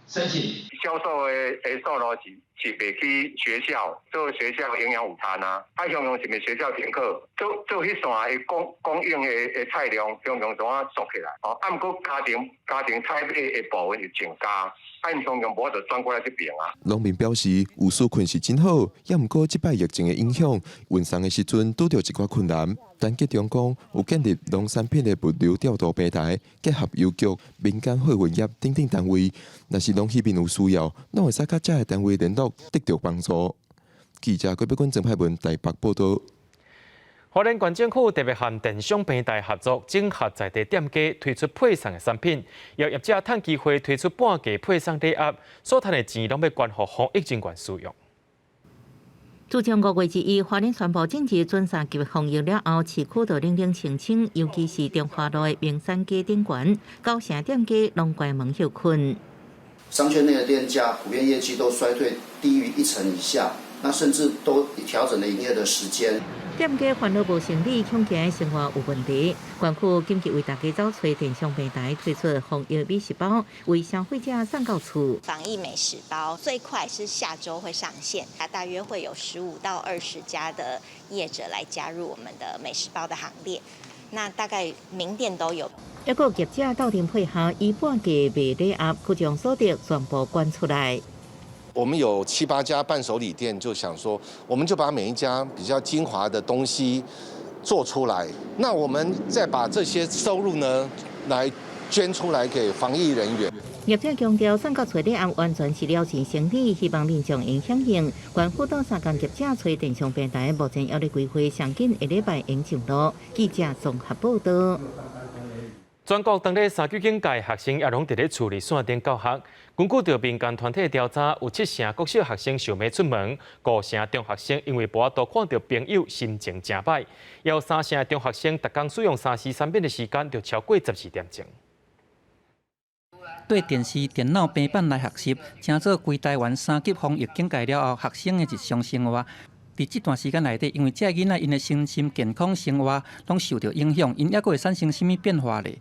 申請。銷售的數路是是袂去學校做學校營養午餐啊？啊，雄雄是毋是學校停課？做做彼線的供供應的的菜量，雄雄怎啊縮起來？哦，啊，毋過家庭家庭採買的部分又增加，啊，𪜶雄雄無法度轉過來這邊啊。農民表示，有紓困是真好，也毋過這擺疫情的影響，運送的時陣拄著一寡困難。陳吉仲講，有建立農產品的物流調度平台，結合郵局、民間貨運業等等單位，若是農彼邊有需要，攏會使佮遮个單位聯絡，得著幫助。記者郭碧君、曾派文台北報導。花蓮縣政府特別和電商平台合作，整合在地店家推出配送的產品，予業者趁機會推出半價配送禮盒，所趁的錢攏欲捐予防疫人員使用。自從5月1日，花蓮宣布進入準三級防疫了後，市區就冷冷清清，尤其是中華路的明山街頂懸，九成店家攏關門歇睏。商圈內的店家普遍業績都衰退低於一成以下，那甚至都調整了營業的時間。店家煩惱無生理，恐驚生活有問題。縣府緊急為大家走揣電商平台推出防疫美食包，為消費者送到厝。防疫美食包最快是下週會上線，它大約會有15到20家的業者來加入我們的美食包的行列。那大概名店都有。抑閣業者鬥陣配合，以半價賣禮盒，閣將所得全部捐出來。我們有七八家伴手禮店，就想說，我們就把每一家比較精華的東西做出來，那我們再把這些收入呢，來捐出來給防疫人員。業者強調，送到厝禮盒完全是了錢生意，希望民眾會響應。縣府鬥相共業者揣電商平台，目前猶咧規劃，上緊下禮拜會上路。記者綜合報道。全國當咧三級警戒，學生也攏佇咧厝裡線頂教學。根據著民間團體調查，有七成國小學生想欲出門，五成中學生因為無法度看著朋友，心情誠歹。有三成中學生逐工使用3C 產品的時間就超過12點鐘。對電視、電腦、平板來學習，成做規台灣三級防疫警戒了後，學生的日常生活。佇這段時間內底，因為這个囡仔𪜶的身心健康生活攏受著影響，𪜶猶閣會產生啥物變化咧？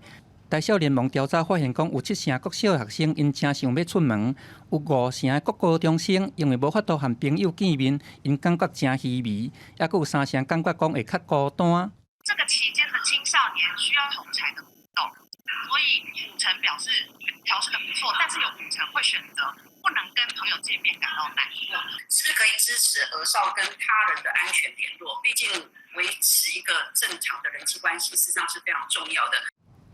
台少聯盟調查發現，講有七成國小學生𪜶誠想欲出門，有五成國高中生因為無法度和朋友見面，𪜶感覺誠虛微，猶閣有三成感覺講會較孤單。這個期間的青少年需要同儕的互動，所以五成表示調適得不錯，但是有五成會選擇不能跟朋友見面感到難過。是不是可以支持兒少跟他人的安全聯絡？畢竟維持一個正常的人際關係，事實上是非常重要的。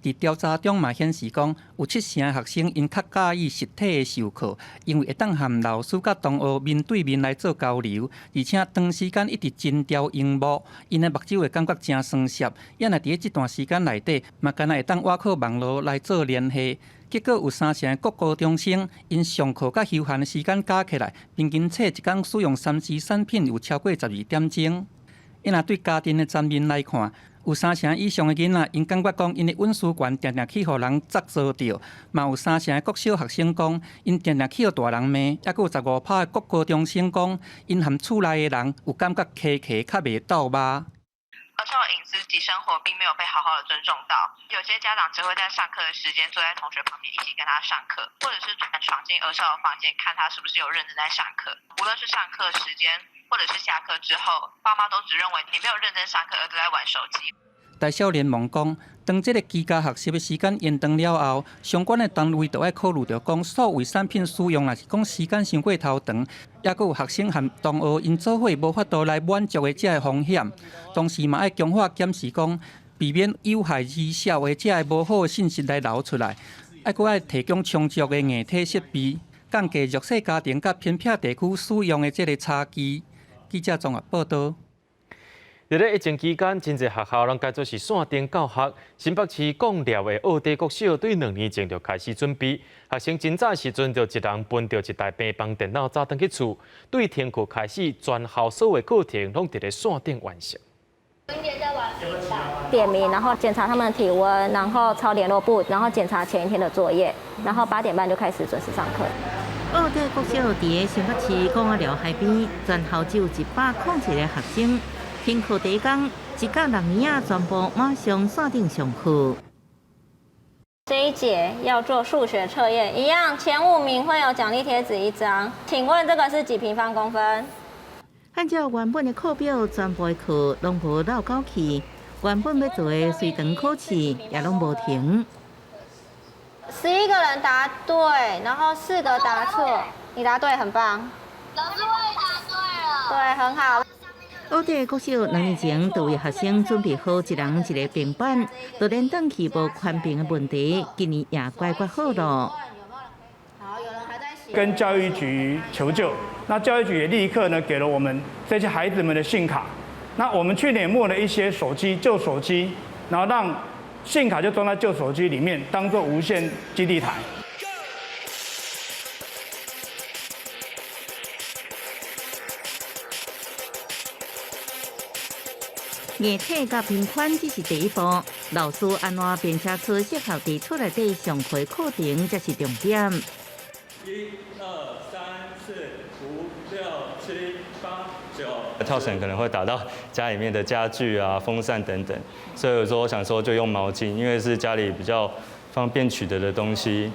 佇調查中嘛顯示講，有七成學生𪜶較佮意實體的授課，因為會當和老師佮同學面對面來做交流，而且長時間一直盯著螢幕，𪜶的目睭會感覺誠酸澀。猶若佇咧這段時間內底，嘛敢若會當倚靠網路來做聯繫。結果有三成國高中生，𪜶上課佮休閒的時間加起來，平均冊一工使用3C 產品有超過12點鐘。猶若對家庭的層面來看，有三成以上的囡仔，𪜶感覺講𪜶的隱私權定定去予人捏造著，嘛有三成的國小學生講，𪜶定定去予大人罵，猶閣有15%的國高中生講，𪜶和厝內的人有感覺溪溪較袂鬥峇。兒少隱私及生活並沒有被好好的尊重到，有些家長只會在上課的時間坐在同學旁邊一起跟他上課，或者是闖進兒少的房間看他是不是有認真在上課。無論是上課時間，或者是下課之後，爸媽都只認為你沒有認真上課，而都在玩手機。台少聯盟講，當這个居家學習的時間延長了後，相關的單位就愛考慮著講，數位產品使用若是講時間傷過頭長，猶閣有學生和同學𪜶做伙無法度來滿足的這个風險，同時嘛愛強化檢視講，避免有害兒少的這个無好的信息來流出來，猶閣愛提供充足的硬體設備，降低弱勢家庭佮偏僻地區使用的這个差距。記者綜合報導。佇咧疫情期間，真濟學校攏改做是線頂教學。新北市貢寮的澳底國小對2年前就開始準備，學生真早時陣就一人分著一台平板電腦，走轉去厝，對停課開始，全校所有課程攏佇咧線頂完成。點名，然後檢查他們的體溫，然後抄聯絡簿，然後檢查前一天的作業，然後8點半就開始準時上課。澳底國小佇咧新北市貢仔寮海邊，全校只有101個學生。停課第一工，一甲六年仔全部馬上線頂上課。這一節要做數學測驗，一樣前五名會有獎勵貼紙一張。請問這個是幾平方公分？按照原本的課表，全部的課攏無漏搞去，原本欲做的隨堂考試也攏無停。 11個人答對，然後4個答錯，你答對，很棒。老師我也答對了。對，很好。烏地國小兩年前就為學生準備好一人一个平板，就連轉去無寬頻的問題，今年也解決好囉。跟教育局求救，那教育局也立刻呢給了我們這些孩子們的信卡。那我們去年募了一些手機，舊手機，然後讓信卡就裝在舊手機裡面，當做無線基地台。硬體佮頻寬只是第一步，老師按怎編寫出適合佇厝內底上課課程才是重點。 1、2、3、4、5、6、7、8、9。跳繩可能會打到家裡面的家具啊、風扇等等，所以說我想說就用毛巾，因為是家裡比較方便取得的東西。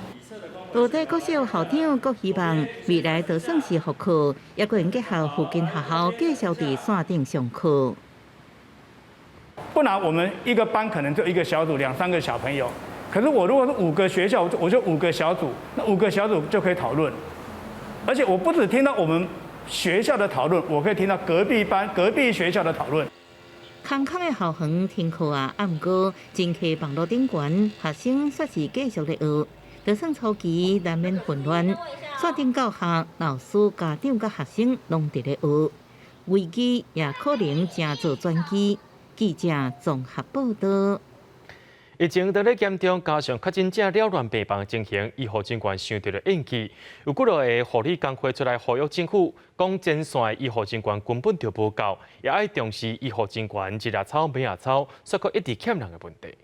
蘆底國小校長閣希望未來就算是復課，也閣會結合附近學校繼續佇線頂上課。不然我們一個班可能就一個小組2、3個小朋友，可是我如果是5個學校，我就5個小組，那5個小組就可以討論，而且我不只聽到我們學校的討論，我可以聽到隔壁班、隔壁學校的討論。空空的校園停課啊，毋過真溪網路頂懸，學生煞是繼續咧學，就算初期難免混亂，線頂教學，老師、家長佮學生攏佇咧學，危機也可能成做轉機。記者綜合報道。疫情當咧嚴重，加上確診者擾亂病房情形，醫護人員受著了應激。有幾落個護理工會出來呼籲政府，講前線的醫護人員根本就無夠，也愛重視醫護人員日夜操、暝夜操，煞閣一直欠人的問題。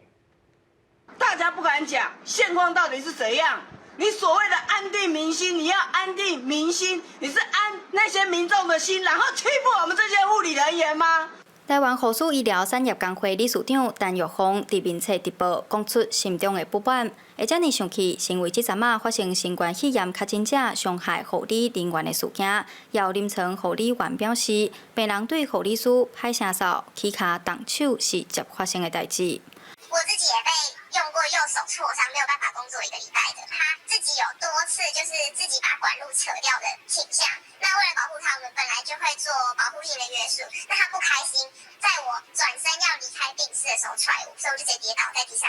大家不敢講現況到底是怎樣？你所謂的安定民心，你要安定民心，你是安那些民眾的心，然後欺負我們這些護理人員嗎？台灣護士醫療產業工會理事長陳玉鳳佇面冊直播，講出心中的不滿。會遮爾生氣，是因為這陣仔發生新冠肺炎確診者傷害護理人員的事件。有臨床護理員表示，病人對護理師歹聲掃、起跤動手是常發生的代誌。我自己也被用過右手挫傷，沒有辦法工作1個禮拜的。他自己有多次就是自己把管路扯掉的傾向。那為了保護他，我們本來就會做保護性的約束。那他不開心，在我轉身要離開病室的時候踹我，所以我就直接跌倒在地上。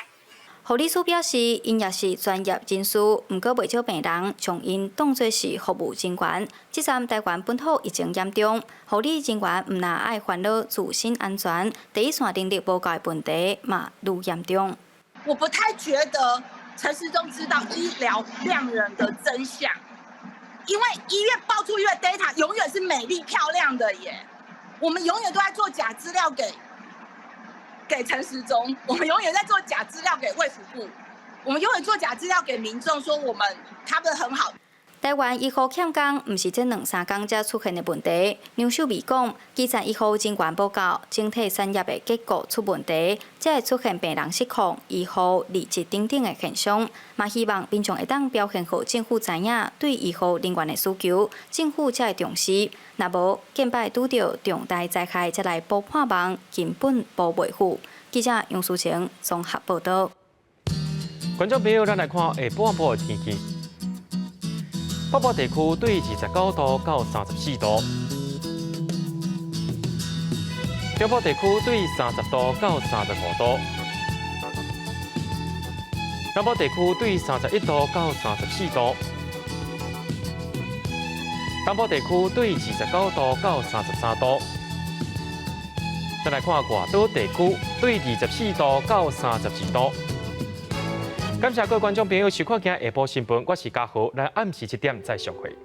護理師表示，𪜶也是專業人士，毋過袂少病人將𪜶當作是服務人員。這陣台灣本土疫情嚴重，護理人員毋但愛煩惱自身安全，第一線能力無夠的問題嘛愈嚴重。我不太覺得陳時中知道醫療量人的真相，因為醫院報出醫院 data 永遠是美麗漂亮的耶，我們永遠都在做假資料給陳時中，我們永遠在做假資料給衛福部，我們永遠做假資料給民眾，說我們他們很好。台灣醫護欠工，毋是這兩三工才出現的問題。梁秀美講，基層醫護人員無夠，整體產業的結構出問題，才會出現病人失控、醫護離職等等的現象。嘛希望民眾會當表現予政府知影對醫護人員的需求，政府才會重視。若無，見擺拄著重大災害才來補破網，根本補袂赴。記者楊淑晴綜合報道。觀眾朋友，咱來看下晡晡的天氣。北部地區對29度到34度，中部地區對30度到35度，南部地區對31度到34度，東部地區對29度到33度。再來看外島地區對24度到32度。感謝各位觀眾朋友收看今日下晡新聞，我是嘉豪，咱暗時7點再相會。